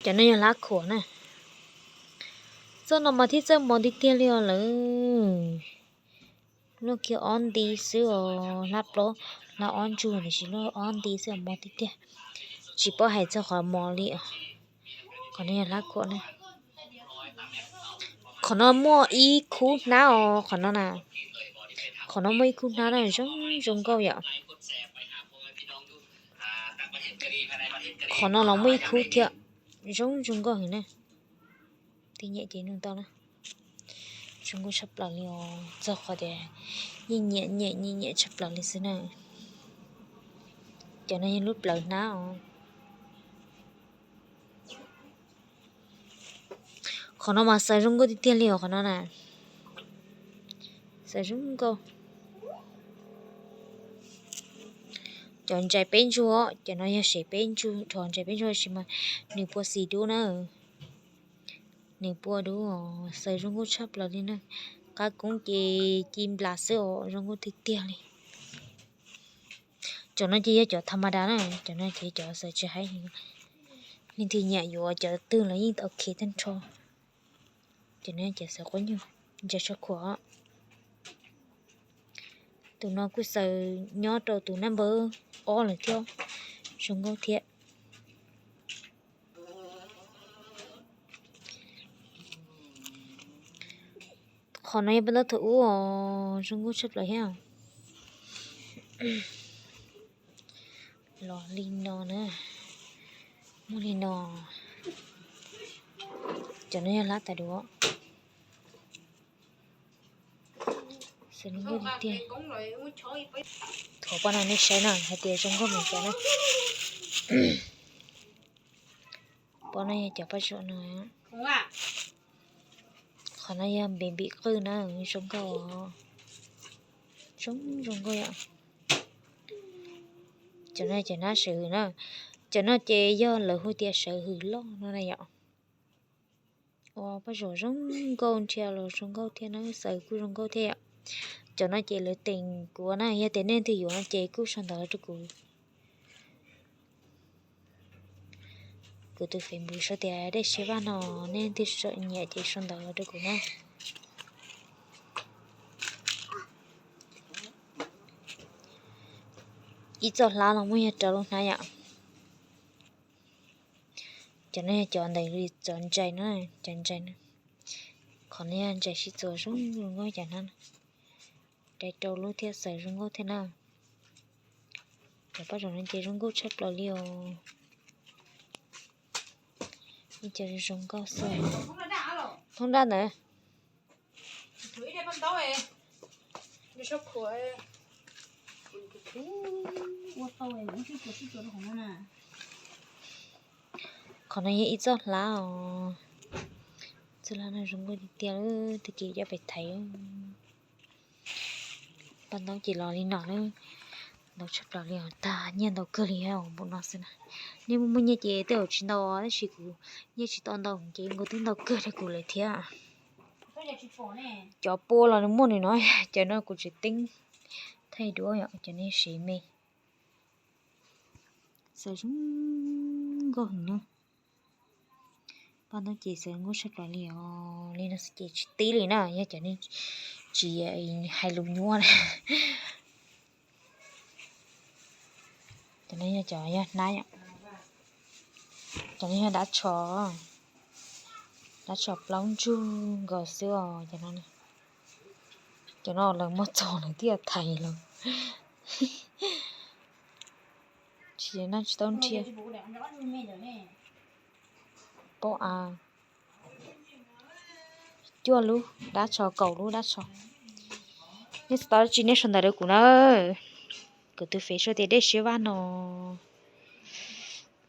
Cov no yog hlab khuam na. Txoj no mas thiaj txawj mos tiag tiag li os lawm. Luaj kiag ob nti xwb os, hlab plaub hlab ob ntsug tiam sis luaj ob nti xwb os, mos tiag tiag. Tsis paub hais txog qhov mos li os. Qhov no yog hlab khuam na. Qhov no muaj ib khub hnab os, qhov no na. Qhov no muaj ib khub hnab na, zoo zoo nkauj yom. Qhov no los muaj ib khub thiab, zoo zoo nkauj heev na. Twb nyiam ces nug tau na. Zoo nkauj tshaj plaws li os, txog qhov tias yeej nyiam nyiam nyiam nyiam tshaj plaws li xwb na. Cov no yog lub plawv hnab os. Qhov no mas xaws zoo nkauj tiag tiag li os qhov no na. Xaws zoo nkauj. Cov ntsais peb ntsug os, cov no yog sev peb ntsug, dhos ntsais peb ntsug tab sis mas nws pua xis dub na. Nws pua dub os, xaws zoo nkauj tshaj plaws li na. Qab koob ces ci nplas xwb os, zoo nkauj tiag tiag li. Cov no ces yog cov tha ma da na, cov no ces cov xaws tsis haib. Leej twg nyiam yuav cov twg los yeej tau khiav tag nrho. Cov no ces xaws quab nyuj, ntsa tsho khuam. Tus no kuj xaws nyob rau tus naj npawb ob lawm thiab, zoo nkauj thiab. Qhov no yog paj ntaub thaum ub os, zoo nkauj tshaj plaws thiab. Los li no na, muaj li no. Cov no yog hlab tas duav. Xaws zoo nkauj tiag tiag. Thuav poj no nej saib na hais tias zoo nkauj heev cov na. Poj no yog cov paj zuam no. Qhov no yog npem npim qwj na, zoo nkauj os. Zoo zoo nkauj yom. Cov no ces hnab sawv hwm na. Cov no ces yog lawv hu tias sawv hwm loj no na yom. Ua paj zuam zoo nkauj nrhiav los zoo nkauj thiab na, xaws kuj zoo nkauj thiab yom. Cov no ces lawv teem kuv na, yog tias nej leej twg yuav no ces kuj sau ntawv los rau kuv. Kuv tus Facebook sau tias Dej Siab Vaj no, nej leej twg nyiam ces sau ntawv los rau kuv na. Ib txoj hlab los muaj yog rau lub hnab yom. Cov no yog cov ntawm li cov ntsais na, cov ntsais na. Qhov no yog ntsais sib txuas zoo zoo nkauj cov hnab na. Rais rau lub thiab xaws zoo nkauj thiab na. Cov paj zuam no ces zoo nkauj tshaj plaws li os. Ib co zoo nkauj xwb. Thoob dab ntawd. Qhov no yog ib txoj hlab os. Txoj hlab no zoo nkauj tiag tiag, tag kis coj pem thaiv. Paj ntaub ces los li no na, ntau tshaj plaws li os, tag nyiaj ntau kawg li os, npaum no xwb na. Nej muaj muaj nyiaj ces tej zaum tsis ntau tab sis kuv nyiaj tsis tau ntau ces nkaus twb ntau kawg rau kuv lawm thiab. Cov pua los nws muaj nws no, cov no kuv tsis teeb thaij duab yom, cov no siv me. Xaws zoo nkauj heev na. Paj ntaub ces xaws nkauj tshaj plaws li os, li no xwb ces tsis tib li na, yog cov nej tsis hais lus nyuaj na. Cov no yog cov yog hnab yom. Cov no yog dab tsho, dab tsho plaub ntsug nkaus xwb os cov no. Cov no lawv muab txog lawv thiaj thaiv lawm. Tsis noj tsis tau nrhiav. Paub a, cuaj lub dab tsho, kaum lub dab tsho. Nej xav tau dab tsi nej sau ntawv rau kuv na. Kuv tus Facebook tias Dej Siab Vaj no.